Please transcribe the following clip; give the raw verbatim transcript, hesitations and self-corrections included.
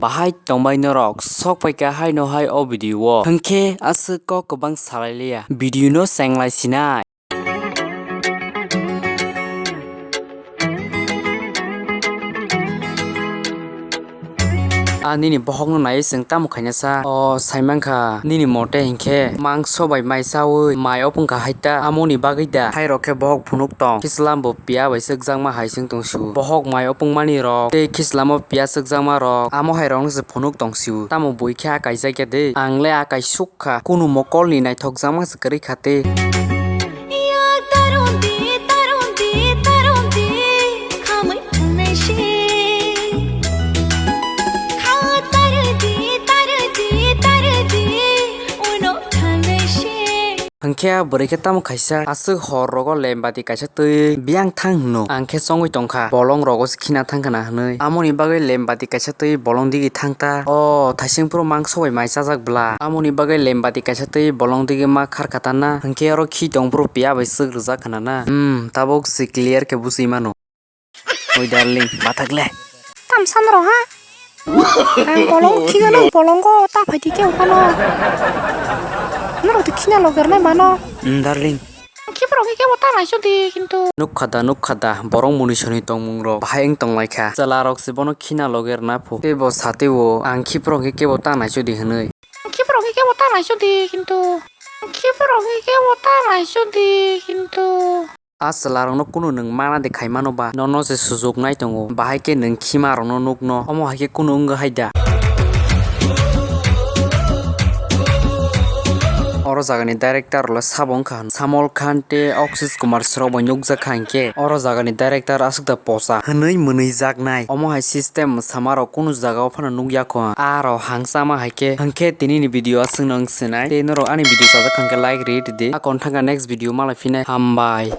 Bahai tongbai norok, sok phaikha haino hai o video o. Hwnkhe aswk kok kwbang salai liya, video no chenglai sinai. A nini bohokno naiwi chwng tamo khaina sa? O, saimankha, nini mote hinkhe mangso bai mai chaui mai opong kha hai ta, amoni bagwi da? Hairok khe bohok phunuk tong, khichlam bo piya bai chwkjakma hai chwng tong sio. Bohok mai opong mani rok tei khichlam o piya chwkjakma rok, amo hai rok no se phunuk tong sio. Tamo bui khe a kaijak ya de? Ang le a kaisuk kha, kunu mokol ni naithok jakma se kwrwi kha te. Ya tarundi, tarundi, tarundi, khamwi thangnai se. Kha tarundi, tarundi, tarundi, uno thangnai se. Hwnkhe a bwrwi khe tamo khaisa aswk hor rogo lem bati kaisa twi biyang thang hwno. Ang khe chongwi tongkha, bolong rogo se khina thang khna hwnwi. Amoni bagwi lem bati kaisa twi bolong digi thang ta. O thaising phuru mangso bai mai chajak bla. Amoni bagwi lem bati kaisa twi bolong digi ma khar kha ta na. Hwnkhe oro khi tong phuru piya bai swk rwjak khna na. Hmm, tabuk se clear khe bujui mano. Oi darling, bathak le. Tam san ro ha. Ang bolong khigano bolongo ta phaidi khe uphano. Norok to khina loger nai mano. Hmm, darling. Khiphro khe kebo ta naisu di kintu. Nukha da, nukha da, borok muni soni tongmung rok bahai wng tong lai kha. Chwla rok se bono khina loge rwna phu. Tei bo satwi o ang khiphro khe kebo ta naisu di hwnwi. Khiphro khe kebo ta naisu di kintu. Khiphro khe kebo ta naisu di kintu. A chwla rok no kunu nwng mana de khai mano ba? Nono se sujuk nai tongo, bahai khe nwng khima rok no nuk no, omo hai khe kunu wng hai da. Oro jaga ni director rok le sabo wngkha hwn. Samol Khan tei Akshit Kumar Srok bai nukjak kha hinkhe oro jaga ni director aswk da posa hwnwi mwnwi jaknai. Omo hai system mwsama rok kunu jaga o phano nukya kho. A rok hangsa ma hai khe, hinkhe tini ni video aswk no wng sinai. Tei norok ani video chajak kha hinkhe like ri tidi. A kon thangkha next video malai phinai. Hambai.